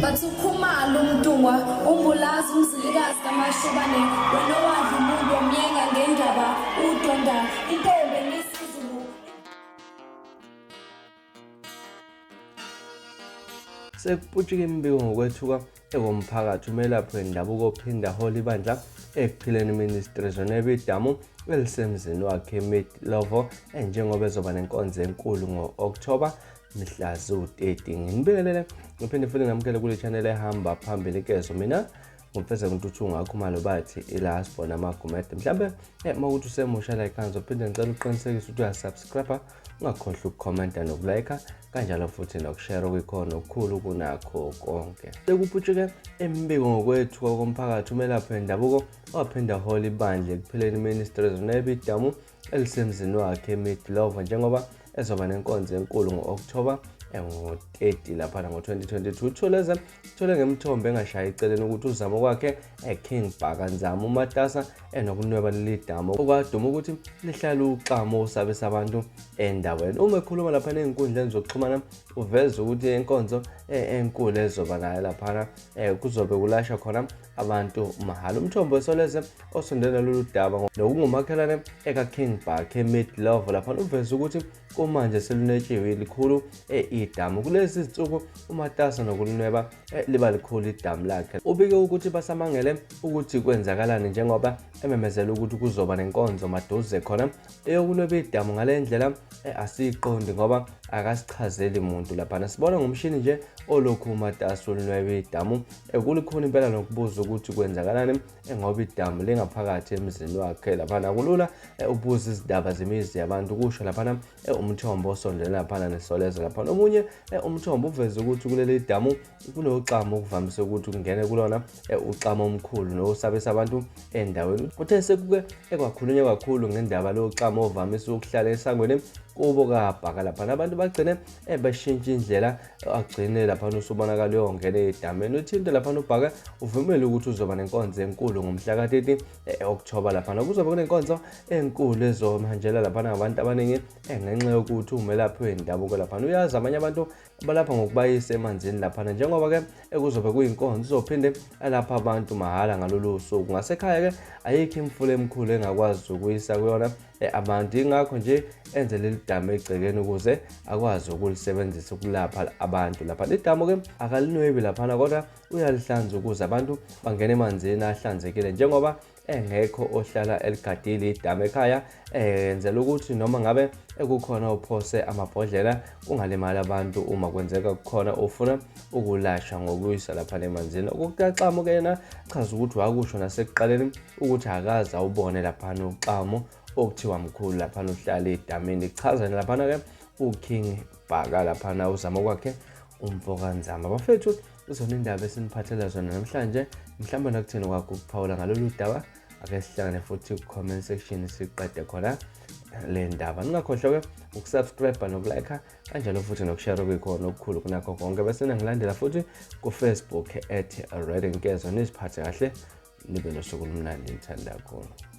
Bathi uKhumalo uMntungwa uMbulazi uMzilikazi kaMashobane wena owadla umuntu wamyenga ngendaba udonda intombi emisizulu. Sekuputshuka imibiko ngokwethuka ekomphakathi umelaphi wendabuko ophinda ahola ibandla Ekuphileni Ministries onebe idamu elisemzini wakhe eMidlovo njengoba ezoba nenkonzo enkulu ngo-Okthoba mhla ziwu-30. Nginibingelele ngiphinde futhi ngamukele kule channel ehamba phambili kezo mina ngumfeza ngintuthu Khumalo bathi ila sibona amagumede mhlambe uma ukuthi usemusha la ekhaya ngizophinde ngicela uqinisekise ukuthi uyasubscribe ungakhohlwa ukukhomenta nokulayikha kanjalo futhi nokushare okuyikhona okukhulu kunakho konke. Sekuputshuke imibiko ngokwethuka komphakathi umelaphi wendabuko waphinda hola ibandla ekupheleni Ministries unebe idamu elisemzini wakhe eMidlova njengoba ezoba nenkonzo enkulu ngo-Okthoba engu-30 laphana ngo-2022. Utholeze uthole ngemithombo engashayi eceleni ukuthi uzama kwakhe eKing Bhaka Nzama umatasa enokunweba leli damu okwaduma ukuthi lihlala uxamo osabisa abantu endaweni. Uma ekhuluma laphana ey'nkundleni zokuxhumana uveza ukuthi inkonzo enkulu ezoba nayo laphana kuzobe kulashwa khona abantu mahhala. Umthombo weSolezwe osondele lolu daba nokungumakhelwane ekaKing Bhaka eMidlove laphana uveza ukuthi Kumanje selunetshiwe likhulu idamu. Kulezi zinsuku umatasa nokunweba liba likhulu idamu lakhe. Ubike ukuthi basamangele ukuthi kwenzakalani njengoba ememezela ukuthi kuzoba nenkonzo maduze khona eyokunweba idamu ngale ndlela asiyiqondi ngoba akasichazeli muntu laphana. Sibona ngomshini nje olokhu umatasa ulunweba idamu. Kulikhuni impela nokubuza ukuthi kwenzakalani ngoba idamu lingaphakathi emzini wakhe laphana. Kulula Ubuza izindaba zemizi yabantu kusho laphana umthombo osondele laphana nesolezwe laphana. Omunye umthombo uveze ukuthi kuleli damu kunoxamu okuvamise ukuthi kungene kulona uxamu omkhulu nosabisa abantu endaweni. Uthe sekuke ekwakhulunywa kakhulu ngendaba loxamu ovamise ukuhlala esangweni kubo kaBhaka laphana. Abantu bagcine beshintsha indlela agcine laphana usubonakala uyongena edameni. Uthinte laphana uBhaka uvumile ukuthi uzoba nenkonzo enkulu ngomhla ka-30 e-Okthoba laphana kuzobe kunenkonzo enkulu ezohanjelwa laphana ngabantu abaningi ngenxa yokuthi umelaphi wendabuko laphana uyazi abanye abantu balapha ngokubayisa emanzini laphana njengoba-ke ekuzobe kuyinkonzo uzophinde alapha abantu mahhala ngalolu suku ngasekhaya-ke ayikho imfula emikhulu engakwazi ukuyisa kuyona abantu ingakho nje enze leli damu egcekeni ukuze akwazi ukulisebenzisa ukulapha abantu lapha lidamu-ke akalinwebi laphana kodwa uyalihlanza ukuze abantu bangene emanzini ahlanzekile njengoba engekho ohlala eligadile idamu ekhaya enzela ukuthi noma ngabe ekukhona ophose amabhodlela kungalimali abantu uma kwenzeka kukhona ofuna ukulashwa ngokuyisa lapha emanzini. Okukaxamu ke yena chaza ukuthi wakusho nasekuqaleni ukuthi akaze awubone laphana uxamu okuthiwa mkhulu laphana uhlala edamini. Kuchaza laphana ke uKing Bhaka laphana uzama kwakhe umfokaNzama. Bafethu Izona indaba esiniphathela zona namhlanje mhlawumbe nakuthini kwakho ukuphawula ngalolu daba ake sihlangane futhi ku-comment section siqede khona le ndaba ningakhohlwa-ke ukusubscribe nokulike kanjalo futhi nokushare okuyikhona okukhulu kunakho konke bese nangilandela futhi kufacebook at red nkezo niziphathe kahle nibe nosuku olumnandi ngithanda kakhulu.